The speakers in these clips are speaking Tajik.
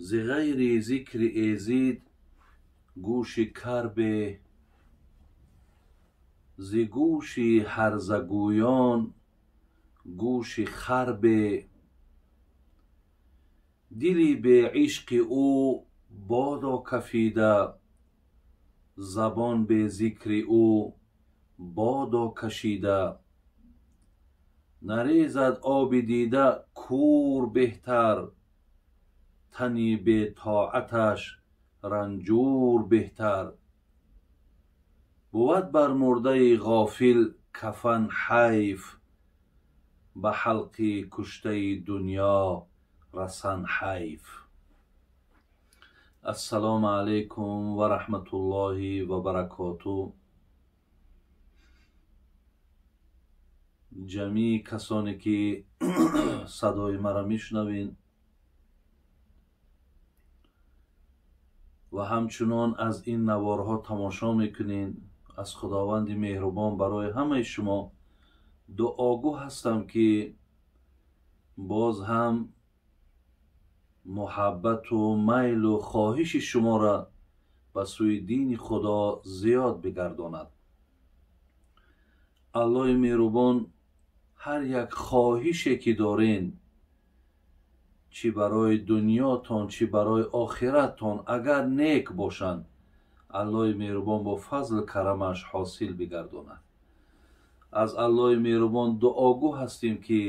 Зи ғайри зикри эзид гӯши карбе, зи гӯши ҳарзагӯён гӯши харбе. Дили беишқи ӯ бодо кафида, забон бе зикри ӯ бодо кашида. Нарезад оби дида кӯр беҳтар, тани бетоаташ ранҷур беҳтар. Бувад бар мурдаи ғофил кафан ҳайф, ба ҳалқи куштаи дунё расан ҳайф. Ассалому алайкум ва раҳматуллоҳи ва баракоту. Ҷамии касоне ки садои маро мешунавед ва ҳамчунон аз ин наворҳо тамошо мекунед, аз Худованди меҳрубон барои ҳамаи шумо дуогӯ ҳастам, ки боз ҳам муҳаббату майлу хоҳиши шуморо ба сӯи дини Худо зиёд бигардонад. Аллоҳи меҳрубон ҳар як хоҳише ки дорен, чӣ барои дунётон, чӣ барои охираттон, агар нек бошанд, Аллоҳи меҳрубон бо фазлу карамаш ҳосил бигардонад. Аз Аллоҳи меҳрубон дуогӯ ҳастем, ки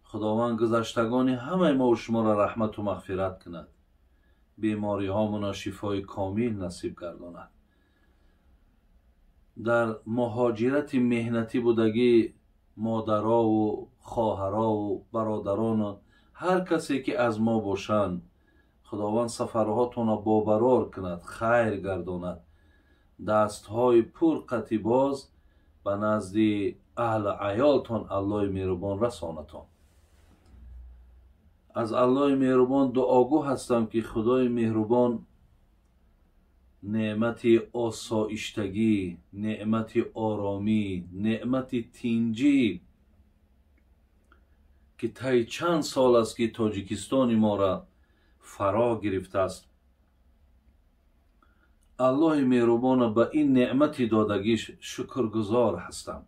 Худованд гузаштагони ҳамаи мову шуморо раҳмату мағфират кунад, бемориҳомонро шифои комил насиб гардонад. Дар муҳоҷирати меҳнатӣ будагӣ модарову хоҳарову бародарону ҳар касе ки аз мо бошанд, Худованд сафарҳотонро бобарор кунад, хайр гардонад. Дастҳои пур қатӣ боз ба назди аҳлу аёлтон Аллоҳи меҳрубон расонатон. Аз Аллоҳи меҳрубон дуогӯ ҳастам, ки Худои меҳрубон неъмати осоиштагӣ, неъмати оромӣ, неъмати тинҷӣ, ки таи чанд сол аст ки Тоҷикистони моро фаро гирифтааст, Аллоҳи меҳрубона ба ин неъмати додагиш шукргузор ҳастам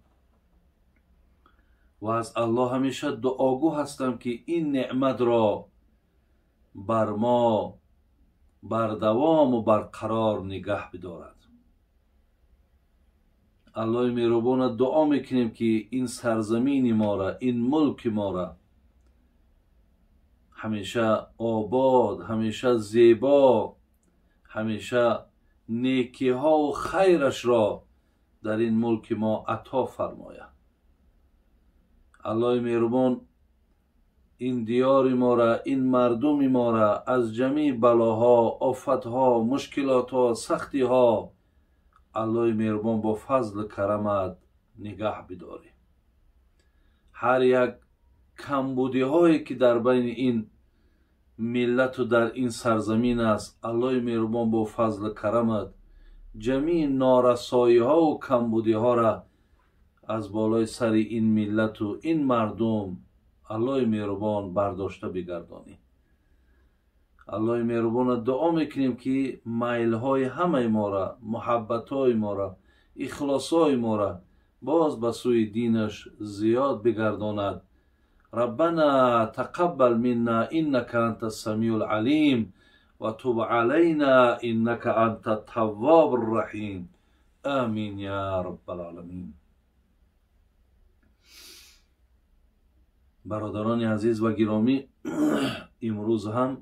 ва аз Аллоҳ ҳамеша дуогӯ ҳастам, ки ин неъматро бар мо бардавому барқарор нигаҳ бидорад. Аллоҳи меҳрубона дуо мекунем, ки ин сарзамини моро, ин мулки моро ҳамеша обод, ҳамеша зебо, ҳамеша некиҳову хайрашро дар ин мулки мо ато фармояд. Аллоҳи меҳрубон ин диёри моро, ин мардуми моро аз ҷамеи балоҳо, офатҳо, мушкилотҳо, сахтиҳо Аллоҳи меҳрубон бо фазлу карамат нигаҳ бидорӣ. Ҳар як камбудиҳое ки дар байни ин миллату дар ин сарзамин аст, Аллоҳи меҳрубон бо фазлу карамат ҷамеи норасоиҳову камбудиҳоро аз болои сари ин миллату ин мардум Аллоҳи меҳрубон бардошта бигардонӣ. Аллоҳи меҳрубона дуо мекунем, ки майлҳои ҳамаи моро, муҳаббатҳои моро, ихлосҳои моро боз ба сӯи динаш зиёд бигардонад. Раббана тақаббал минна иннака анта самиул алим ва туб алайна иннака анта таввобур раҳим. Амин я раббал оламин. Бародарони азиз ва гиромӣ, имрӯз ҳам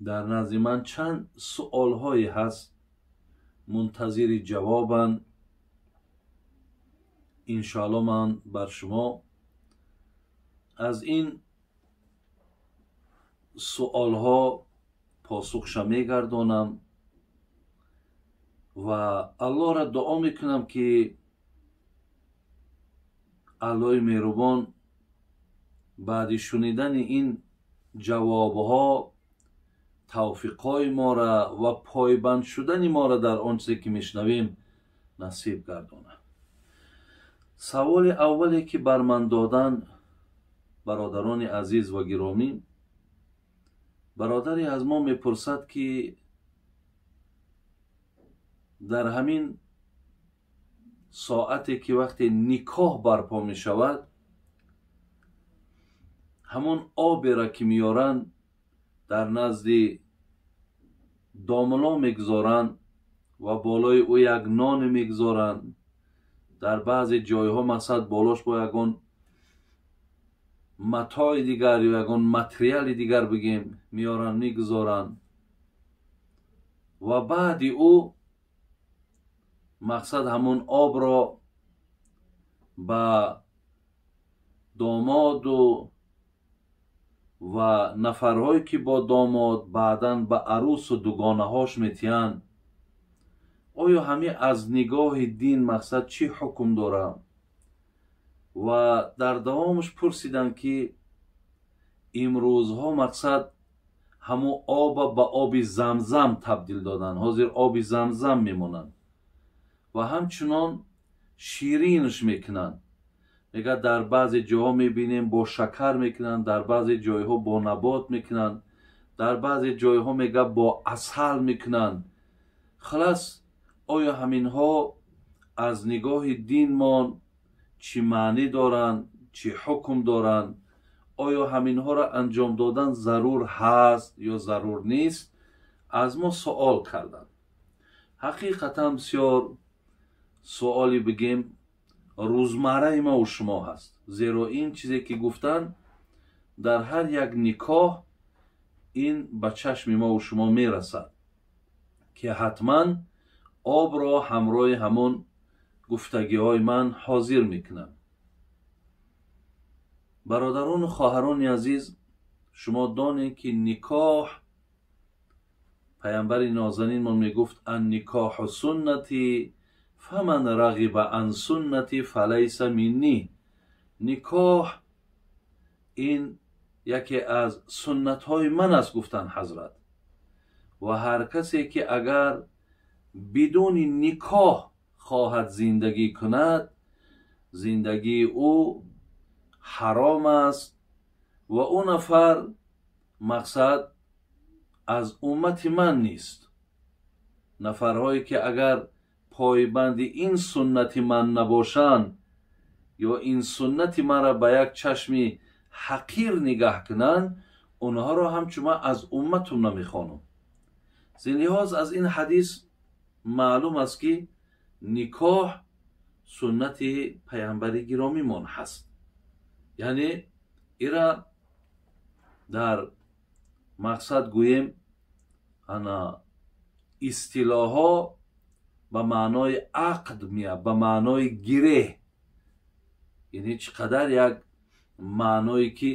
дар назди ман чанд суолҳое ҳаст, мунтазири ҷавобанд. Иншоалло ман бар шумо аз ин суолҳо посухша мегардонам ва Аллоҳро дуо мекунам, ки Аллоҳи меҳрубон баъди шунидани ин ҷавобҳо тавфиқҳои моро ва пойбанд шудани моро дар он чизе ки мешунавем насиб гардонад. Саволи аввале ки бар ман доданд, бародарони азиз ва гиромӣ, Бародаре аз мо мепурсад, ки дар ҳамин соате ки вақте никоҳ барпо мешавад, ҳамон оберо ки меоранд, дар назди домуло мегузоранд ва болои ӯ як ноне мегузоранд. Дар баъзе ҷойҳо мақсад болош бо ягон матои дигар ё ягон материали дигар бигем меоранд, мегузоранд ва баъди ӯ мақсад ҳамон обро ба домоду ва нафарҳое ки бо домод, баъдан ба арӯсу дугонаҳош метиҳанд. Оё ҳамин аз нигоҳи дин мақсад чӣ ҳукм дорад? Ва дар давомаш пурсиданд, ки имрӯзҳо мақсад ҳамун оба ба оби замзам табдил доданд, ҳозир оби замзам мемонанд ва ҳамчунон ширинш мекунанд. Мегӯяд, дар баъзе ҷойҳо мебинем бо шакар мекунанд, дар баъзе ҷойҳо бо набот мекунанд, дар баъзе ҷойҳо мегӯяд бо асал мекунанд. Халас, оё ҳаминҳо аз нигоҳи динмон чӣ маънӣ доранд, чӣ ҳукм доранд? Оё ҳаминҳоро анҷом додан зарур ҳаст ё зарур нест? Аз мо суол карданд. Ҳақиқатан бисёр суоли бигем рӯзмарраи мову шумо ҳаст, зеро ин чизе ки гуфтанд дар ҳар як никоҳ ин ба чашми мову шумо мерасад, ки ҳатман обро ҳамроҳи ҳамон гуфтагиҳои ман ҳозир мекунам. Бародарону хоҳарони азиз, шумо донед, ки никоҳ, паямбари нозанинмон мегуфт: «Анникоҳу суннатӣ, фаман рағиба ан суннатӣ фалайса миннӣ». Никоҳ ин яке аз суннатҳои ман аст, гуфтанд ҳазрат, ва ҳар касе ки агар бидуни никоҳ хоҳад зиндагӣ кунад, зиндагии ӯ ҳаром аст ва ӯ нафар мақсад аз уммати ман нест. Нафарҳое ки агар пойбанди ин суннати ман набошанд ё ин суннати маро ба як чашми ҳақир нигаҳ кунанд, онҳоро ҳамчун ман аз умматум намехонам. Зин лиҳоз аз ин ҳадис маълум аст, ки никоҳ суннати паямбари гиромимон ҳаст. Яъне ира дар мақсад гӯем, ана истилоҳҳо ба маънои ақд меяд, ба маънои гиреҳ, яъне чӣ қадар як маъное ки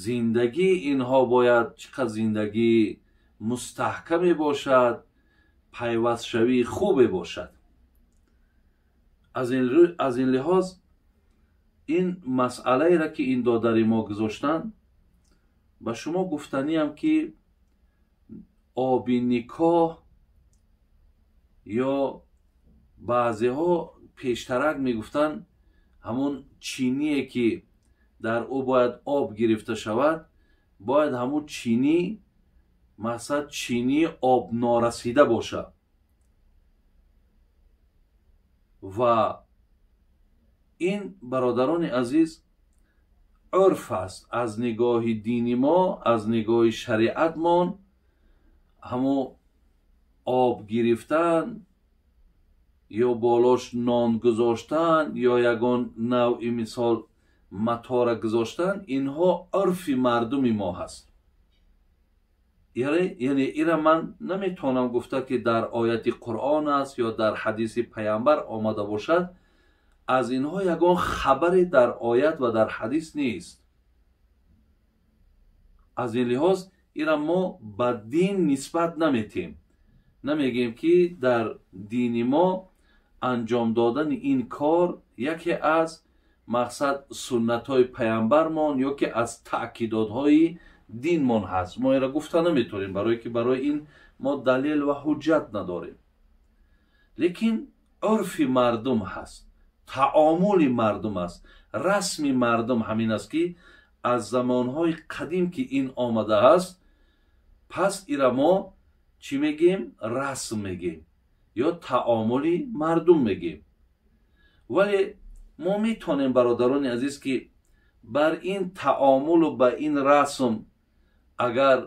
зиндагии инҳо бояд чӣ қадр зиндагии мустаҳкаме бошад, пайвастшавии хубе бошад. Аз ин лиҳоз ин масъалаеро ки ин додари мо гузоштанд, ба шумо гуфтаниам, ки оби никоҳ ё баъзеҳо пештарак мегуфтанд, ҳамон чиние ки дар ӯ бояд об гирифта шавад, бояд ҳамун чинӣ мақсад чинии об норасида бошад. Ва ин, бародарони азиз, урф аст. Аз нигоҳи дини мо, аз нигоҳи шариатмон ҳамун об гирифтан ё болош нон гузоштан ё ягон навъи мисол матора гузоштан, инҳо урфи мардуми мо ҳаст. Яъне ира ман наметавонам гуфта, ки дар ояти Қуръон аст ё дар ҳадиси паямбар омада бошад. Аз инҳо ягон хабаре дар оят ва дар ҳадис нест. Аз ин лиҳоз ира мо ба дин нисбат наметем, намегем, ки дар дини мо анҷом додани ин кор яке аз мақсад суннатҳои паямбармон ё ки аз таъкидотҳои динмон ҳаст. Мо инро гуфта наметавонем, барое ки барои ин мо далел ва ҳуҷҷат надорем. Лекин урфи мардум ҳаст, таомули мардум аст, расми мардум ҳамин аст, ки аз замонҳои қадим ки ин омадааст. Пас ира мо чӣ мегем? Расм мегем ё таомули мардум мегем. Вале мо метавонем, бародарони азиз, ки бар ин таомулу ба ин расм агар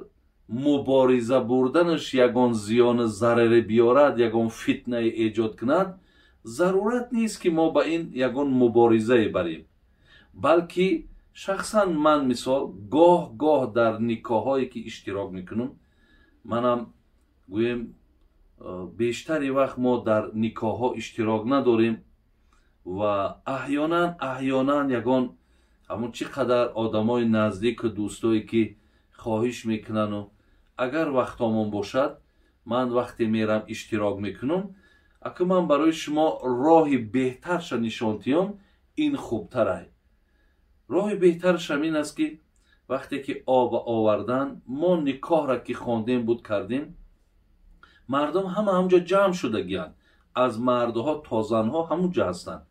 мубориза бурданаш ягон зиёну зараре биёрад, ягон фитнае эҷод кунад, зарурат нест, ки мо ба ин ягон муборизае барем. Балки шахсан ман, мисол, гоҳ гоҳ дар никоҳҳое ки иштирок мекунам, манам гӯем, бештари вақт мо дар никоҳҳо иштирок надорем ва аҳёнан ягон ҳамон чӣ қадар одамои наздику дӯстое ки хоҳиш мекунану агар вақтомон бошад, ман вақте мерам, иштирок мекунам. Ака, ман барои шумо роҳи беҳтарша нишон диҳам, ин хубтарай. Роҳи беҳтараш ҳамин аст, ки вақте ки оба овардан, мо никоҳра ки хондем, буд кардем, мардум ҳама ҳамҷо ҷамъ шудагиянд, аз мардҳо то занҳо ҳамун ҷо ҳастанд.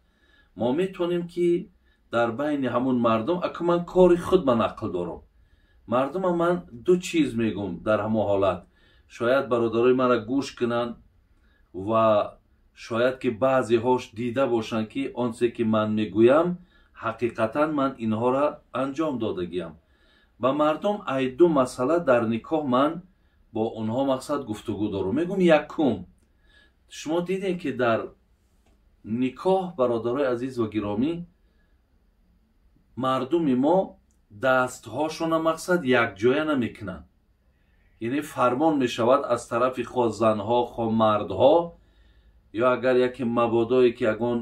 Мо метавонем, ки дар байни ҳамун мардум, ака, ман кори худ ба нақл дорам, мардума ман ду чиз мегӯм дар ҳамон ҳолат. Шояд бародарои маро гӯш кунанд ва шояд ки баъзеҳош дида бошанд, ки он чизе ки ман мегӯям, ҳақиқатан ман инҳоро анҷом додагиям. Ба мардум ай ду масъала дар никоҳ ман бо онҳо, мақсад, гуфтугӯ дорам. Мегӯм: якум, шумо дидем, ки дар никоҳ, бародарои азиз ва гиромӣ, мардуми мо дастҳошона, мақсад, якҷоя намекунанд. Яъне фармон мешавад аз тарафи хо занҳо, хо мардҳо, ё агар яке мабодое ки ягон,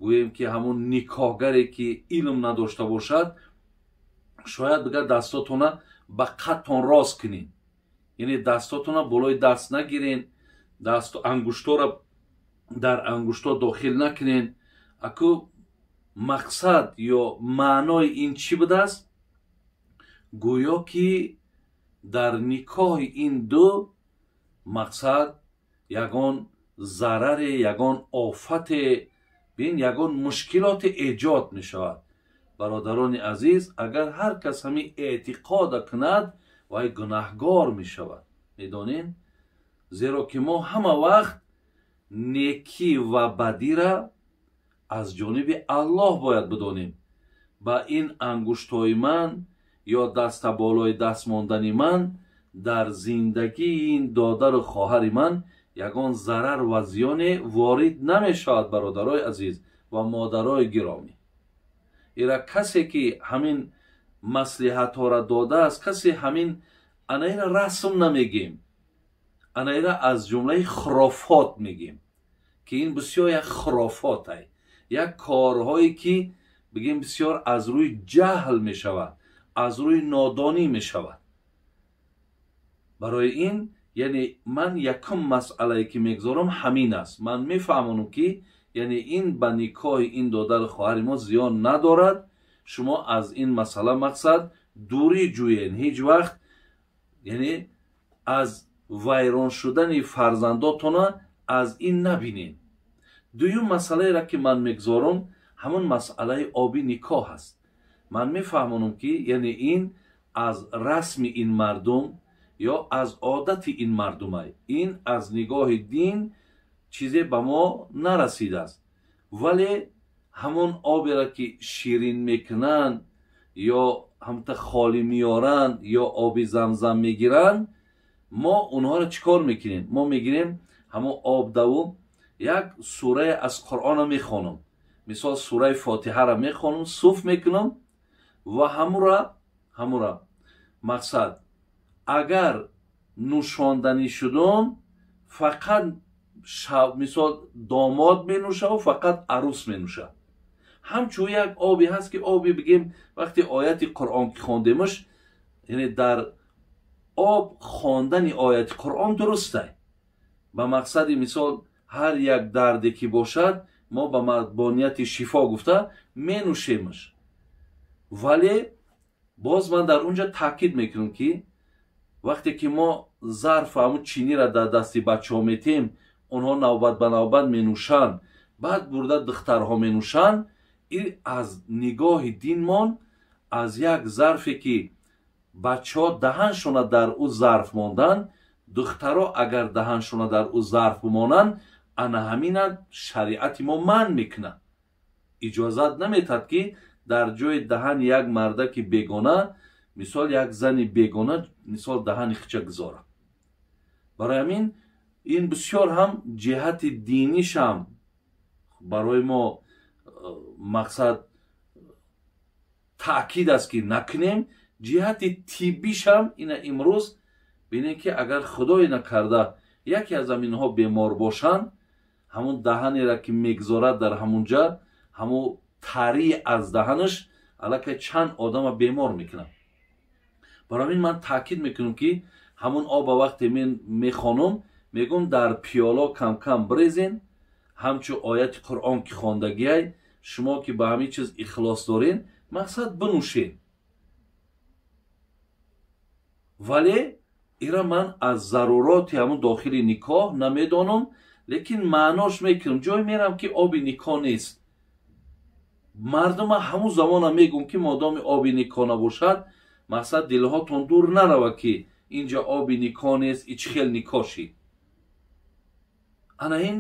гӯем ки, ҳамун никоҳгаре ки илм надошта бошад, шояд бигӯяд: «Дастотона ба қадтон рост кунед, яъне дастотона болои даст нагирен, даст ангуштора дар ангушто дохил накунен». Аку мақсад ё маънои ин чӣ будааст? Гӯё ки дар никоҳи ин ду, мақсад, ягон зараре, ягон офате, бин, ягон мушкилоте эҷод мешавад. Бародарони азиз, агар ҳар кас ҳамин эътиқода кунад, вай гунаҳгор мешавад, медонед? Зеро ки мо ҳама вақт некӣ ва бадира аз ҷониби Аллоҳ бояд бидонем. Ба ин ангуштҳои ман ё даста болои даст мондани ман дар зиндагии ин додару хоҳари ман ягон зарар ва зиёне ворид намешавад. Бародарои азиз ва модарои гиромӣ, ира касе ки ҳамин маслиҳатҳоро додааст, касе ҳамин анаира расм намегем, анаира аз ҷумлаи хурофот мегем, ки ин бисёр як хурофотай, як корҳое ки, бигем, бисёр аз рӯи ҷаҳл мешавад, аз рӯи нодонӣ мешавад. Барои ин, яъне, ман якум масъалае ки мегузорам, ҳамин аст. Ман мефаҳмонам, ки яъне ин ба никоҳи ин додару хоҳари мо зиён надорад. Шумо аз ин масъала, мақсад, дурӣ ҷӯен. Ҳеҷ вақт, яъне, аз вайрон шудани фарзандотона аз ин набинед. Дуюм масъалаеро ки ман мегузорам, ҳамон масъалаи оби никоҳ аст. Ман мефаҳмонам, ки яъне ин аз расми ин мардум ё аз одати ин мардумай, ин аз нигоҳи дин чизе ба мо нарасидааст. Вале ҳамон оберо ки ширин мекунанд ё ҳамта холӣ меоранд ё оби замзам мегиранд, мо онҳоро чӣ кор мекунем? Мо мегирем ҳамон об даву як сурае аз Қуръонро мехонам, мисол, сураи Фотиҳаро мехонам, суф мекунам ва ҳамура, мақсад, агар нӯшонданӣ шудум, фақат, мисол, домод менӯшаву фақат арӯс менӯшад. Ҳамчун як обе ҳаст, ки оби, бигем, вақте ояти Қуръон ки хондемаш, яъне дар об хондани ояти Қуръон дурустай. Ба мақсади, мисол, ҳар як дарде ки бошад, мо бо нияти шифо гуфта менӯшемаш. Вале боз ман дар он ҷо таъкид мекунам, ки вақте ки мо зарф ҳамун чиниро дар дасти бачаҳо метиҳем, онҳо навбат ба навбат менӯшанд, баъд бурда духтарҳо менӯшанд, ин аз нигоҳи динмон аз як зарфе ки Бачаҳо даҳаншона дар ӯ зарф мондан, духтаро агар даҳаншона дар ӯ зарф бимонанд, ана ҳамина шариати мо манъ мекунад. Иҷозат наметад, ки дар ҷои даҳани як мардаки бегона, мисол як зани бегона, мисол даҳани хича гузорад. Барои ҳамин ин бисёр ҳам ҷиҳати динишам барои мо мақсад таъкид аст, ки накунем. Ҷиҳати тиббишам ина имрӯз бинем, ки агар худое накарда яке аз аминҳо бемор бошанд, ҳамун даҳанеро ки мегузорад дар ҳамунҷа, ҳамун тарии аз даҳанаш аллакай чанд одама бемор мекунад. Барои ҳамин ман таъкид мекунам, ки ҳамун оба вақте мен мехонам, мегӯм дар пиёло кам-кам бирезен, ҳамчун ояти Қуръон ки хондагиай, шумо ки ба ҳамин чиз ихлос дорен, мақсад бинӯшед. Вале ира ман аз заруроти ҳамун дохили никоҳ намедонам, лекин маънош мекунам. Ҷой мерам, ки оби никоҳ нест. Мардума ҳамун замона мегӯм, ки модоми оби никоҳ набошад, мақсад дилҳотон дур нарава, ки инҷа оби никоҳ нест, и чӣ хел никоҳ шид. Ана ин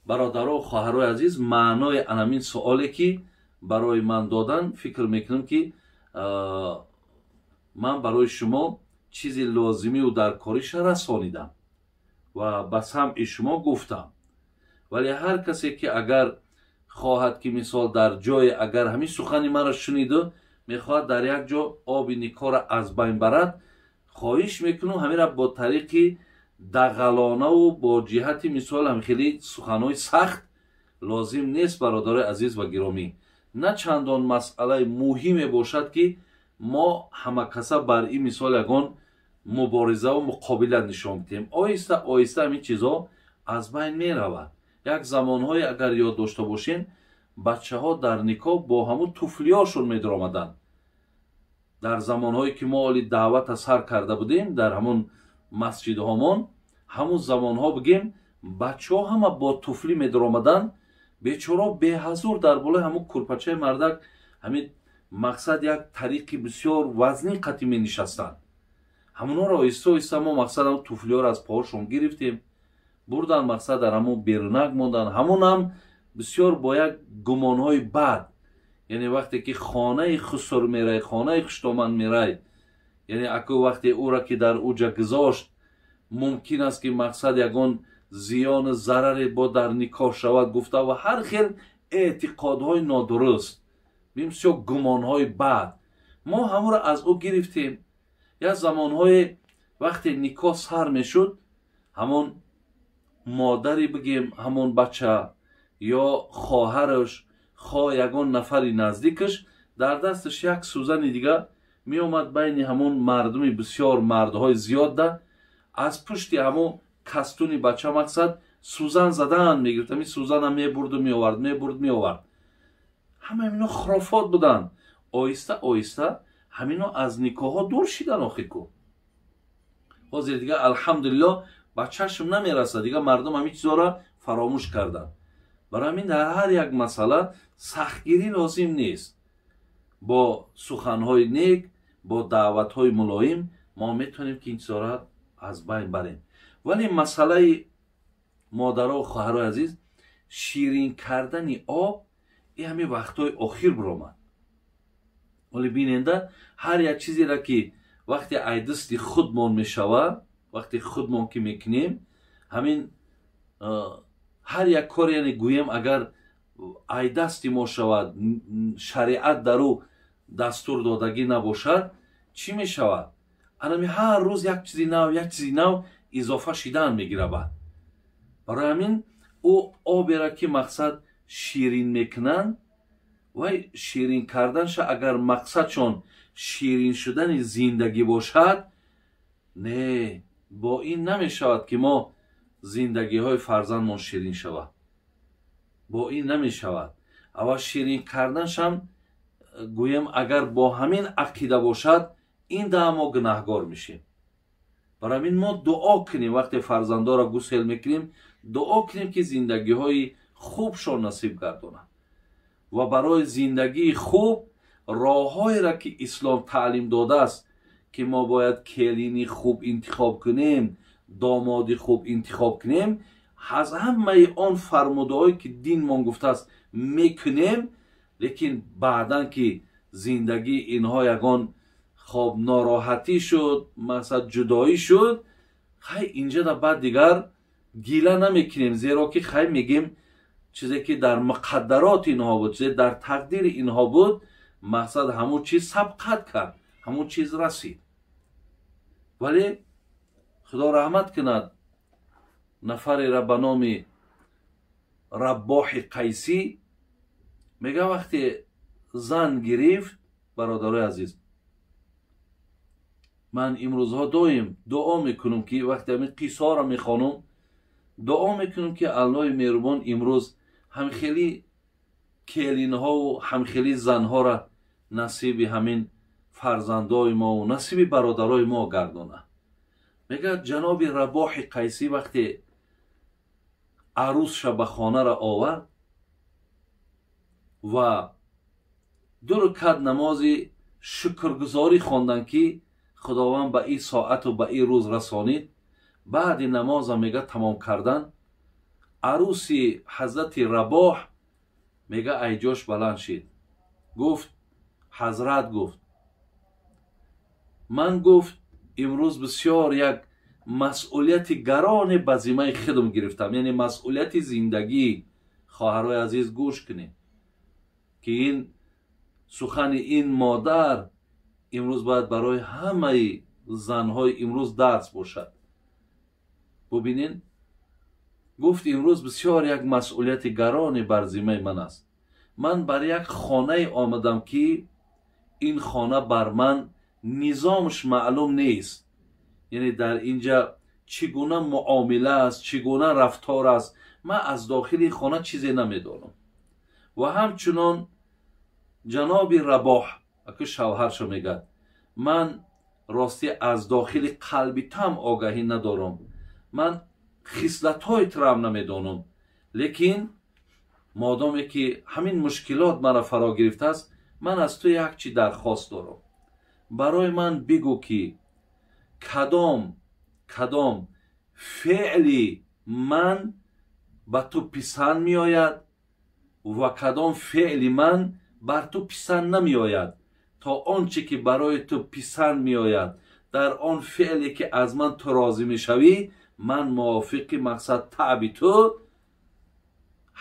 бародаро, хоҳарои азиз, маънои анамин суоле, ки барои ман додан, фикр мекунам, ки ман барои шумо чизи лозимию даркориша расонидам ва ба самъи шумо гуфтам. Вале ҳар касе ки агар хоҳад, ки мисол дар ҷое агар ҳамин сухани маро шуниду мехоҳад дар як ҷо оби никоҳро аз байн барад, хоҳиш мекунам ҳаминро бо тариқи дағалонаву бо ҷиҳати мисол ҳам хеле суханҳои сахт лозим нест, бародарои азиз ва гиромӣ. На чандон масъалаи муҳиме бошад, ки мо ҳамакаса бар ин мисол ягон муборизаву муқобилат нишон бидиҳем. Оҳиста оҳиста ҳамин чизҳо аз байн меравад. Як замонҳое агар ёд дошта бошем, бачаҳо дар никоҳ бо ҳамун туфлиҳошон медаромаданд. Дар замонҳое ки мо оли даъвата сар карда будем дар ҳамун масҷидҳомон, ҳамун замонҳо бигем, бачаҳо ҳама бо туфлӣ медаромаданд. Бечоро беҳазур дар болои ҳамун курпачаи мардак ҳамин мақсад як тариқи бисёр вазнин қатӣ менишастанд. Ҳамонҳоро оҳиста оҳиста мо мақсад ҳамун туфлиҳоро аз поҳошон гирифтем, бурдан, мақсад дар ҳамун берунак монданд. Ҳамонам бисёр бо як гумонҳои бад, яъне вақте ки хонаи хусур мерай, хонаи хуштоман мерай, яъне аку вақте ӯра ки дар уҷа гузошт, мумкин аст, ки мақсад ягон зиёну зараре бо дар никоҳ шавад гуфта ва ҳар хел эътиқодҳои нодуруст, бисёр гумонҳои бад, мо ҳамонро аз ӯ гирифтем. Як замонҳое вақте никоҳ сар мешуд, ҳамон модари бигем ҳамон бача ё хоҳараш, хо ягон нафари наздикаш дар дасташ як сӯзани дига меомад, байни ҳамон мардуми бисёр, мардҳои зиёдда аз пушти ҳамон кастуни бача мақсад сӯзан задан мегирифт. Ҳамин сӯзанам мебурду меовард, мебурд меовард. Ҳама ҳамино хурофот буданд. Оҳиста оҳиста ҳамино аз никоҳҳо дур шидан. Охир ку ҳозир дига алҳамдулиллоҳ ба чашм намерасад, дига мардум ҳамин чизҳоро фаромӯш карданд. Барои ҳамин дар ҳар як масъала сахтгирӣ лозим нест. Бо суханҳои нек, бо даъватҳои мулоим мо метавонем, ки ин чизҳоро аз байн барем. Вале масъалаи модаро, хоҳарои азиз, ширин кардани об ин ҳамин вақтҳои охир биромад. Вале биненда, ҳар як чизеро ки вақте айдасти худмон мешавад, вақте худмон ки мекунем, ҳамин ҳар як кор, яъне гӯем, агар айдасти мо шавад, шариат дар ӯ дастур додагӣ набошад, чӣ мешавад? Анами ҳар рӯз як чизи нав, як чизи нав изофа шидан мегирабад. Барои ҳамин ӯ обера ки мақсад ширин мекунанд, вай ширин карданша агар мақсадшон ширин шудани зиндагӣ бошад, не, бо ин намешавад, ки мо зиндагиҳои фарзандмон ширин шавад. Бо ин намешавад. Аввал ширин карданшам гӯем, агар бо ҳамин ақида бошад, ин даҳ мо гунаҳгор мешем. Барои ҳамин мо дуо кунем, вақте фарзандоро гусел мекунем, дуо кунем, ки зиндагиҳои хубшон насиб гардонад ва барои зиндагии хуб роҳҳоеро, ки ислом таълим додааст, ки мо бояд келини хуб интихоб кунем, домоди хуб интихоб кунем, аз ҳамаи он фармудаҳое ки динмон гуфтааст мекунем, лекин баъдан ки зиндагии инҳо ягон хоб нороҳатӣ шуд, масалан ҷудоӣ шуд, хай инҷада баъд дигар гила намекунем, зеро ки хай мегем чизе ки дар муқаддароти инҳо буд, чизе дар тақдири инҳо буд, мақсад ҳамун чиз сабқат кард, ҳамун чиз расид. Вале худо раҳмат кунад нафареро ба номи Раббоҳи Қайсӣ, мега вақте зан гирифт, бародарои азиз, ман имрӯзҳо доим дуо мекунам ки вақте ҳамин қиссаҳоро мехонам, дуо мекунам ки Аллоҳи меҳрубон имрӯз ҳамхели келинҳову ҳамхели занҳоро насиби ҳамин фарзандои мову насиби бародарои мо гардонад. Мегӯяд ҷаноби Рабоҳи Қайсӣ вақте арӯсша ба хонаро овард ва ду рукат намози шукргузорӣ хонданд ки худованд ба ин соату ба ин рӯз расонид, баъди намоза мега тамом кардан, арӯси ҳазрати Рабоҳ мега айҷош баланд шид, гуфт ҳазрат, гуфт ман, гуфт имрӯз бисёр як масъулияти гароне ба зиммаи худам гирифтам, яъне масъулияти зиндагӣ. Хоҳарои азиз, гӯш кунед ки ин сухани ин модар имрӯз бояд барои ҳамаи занҳои имрӯз дарс бошад. Бубинед, гуфт имрӯз бисёр як масъулияти гароне бар зиммаи ман аст. Ман бар як хонае омадам ки ин хона бар ман низомш маълум нест, яъне дар инҷа чӣ гуна муомила аст, чӣ гуна рафтор аст, ман аз дохили хона чизе намедонам. Ва ҳамчунон ҷаноби Рабоҳ аку шавҳаршо мегӯяд, ман ростӣ аз дохили қалби там огаҳӣ надорам, ман хислатҳои тураам намедонам, лекин модоме ки ҳамин мушкилот маро фаро гирифтааст, ман аз ту як чи дархост дорам. Барои ман бигӯ ки кадом феъли ман ба ту писанд меояд ва кадом феъли ман бар ту писанд намеояд, то он чӣ ки барои ту писанд меояд, дар он феъле ки аз ман ту розӣ мешавӣ, ман мувофиқи мақсад таъби ту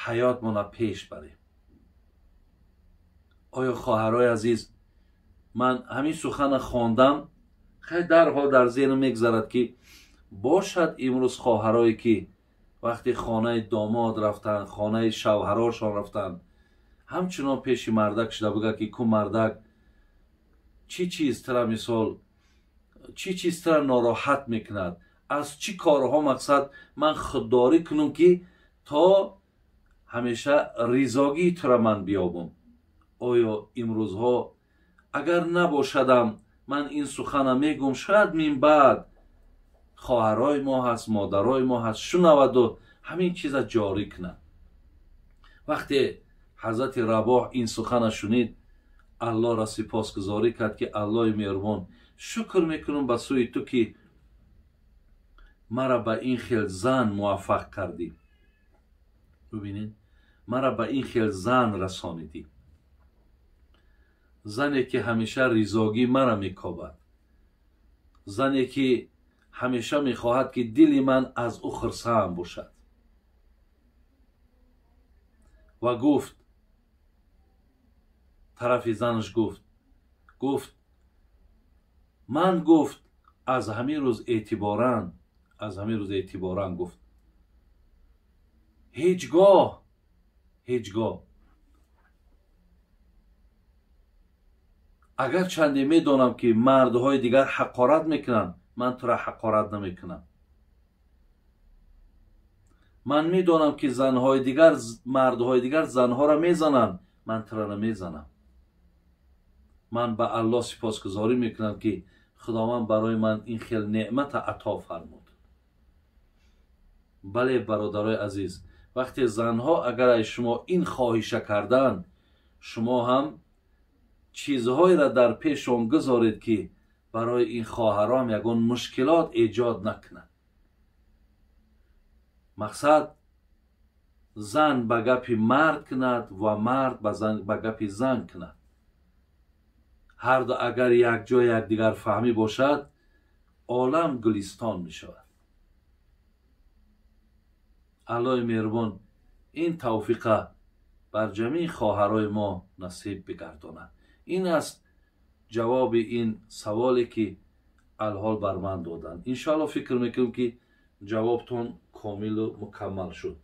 ҳаётмона пеш барем. Оё хоҳарои азиз, ман ҳамин сухана хондам, хай дарҳол дар зеҳнам мегзарад ки бошад имрӯз хоҳарое ки вақте хонаи домод рафтанд, хонаи шавҳарошон рафтанд, ҳамчунон пеши мардак шуда бигӯяд ки ку мардак, чӣ чиз тра мисол, чӣ чиз тра нороҳат мекунад, аз чӣ корҳо мақсад ман худдорӣ кунам ки то ҳамеша ризогии тура ман биёбам. Оё имрӯзҳо агар набошадам ман ин сухана мегӯм, шояд минбаъд хоҳарои мо ҳаст, модарои мо ҳаст, шунаваду ҳамин чиза ҷорӣ кунад. Вақте ҳазрати Рабоҳ ин сухана шунид, Аллоҳро сипосгузорӣ кард ки Аллоҳи меҳрубон, шукр мекунам ба сӯи ту ки мара ба ин хел зан муваффақ кардӣ. Бубинед, мара ба ин хел зан расонидӣ, зане ки ҳамеша ризогӣ мара мекобад, зане ки ҳамеша мехоҳад ки дили ман аз ӯ хурсанд бошад. Ва гуфт тарафи занаш, гуфт ман, гуфт аз ҳамин рӯз эътиборан, аз ҳамин рӯз эътиборан гуфт ҳеҷ гоҳ агарчанде медонам ки мардҳои дигар ҳақорат мекунанд, ман тура ҳақорат намекунам. Ман медонам ки занҳои дигар, мардҳои дигар занҳоро мезананд, ман тура намезанам. Ман ба Аллоҳ сипосгузорӣ мекунам ки худованд барои ман ин хел неъмата ато фармуд. Бале, бародарои азиз, вақте занҳо агар аз шумо ин хоҳиша карданд, шумо ҳам чизҳоеро дар пешон гузоред ки Барои ин хоҳаром ягон мушкилот эҷод накунад. Мақсад, зан ба гапи мард кунад ва мард ба гапи зан кунад. Ҳарду агар якҷо якдигар фаҳмӣ бошад, олам гулистон мешавад. Аллоҳи меҳрубон ин тавфиқа бар ҷамеи хоҳарои мо насиб бигардонад. Ин аст ҷавоби ин саволе, ки алҳол бар ман доданд. Иншоалло, фикр мекунем, ки ҷавобтон комилу мукаммал шуд.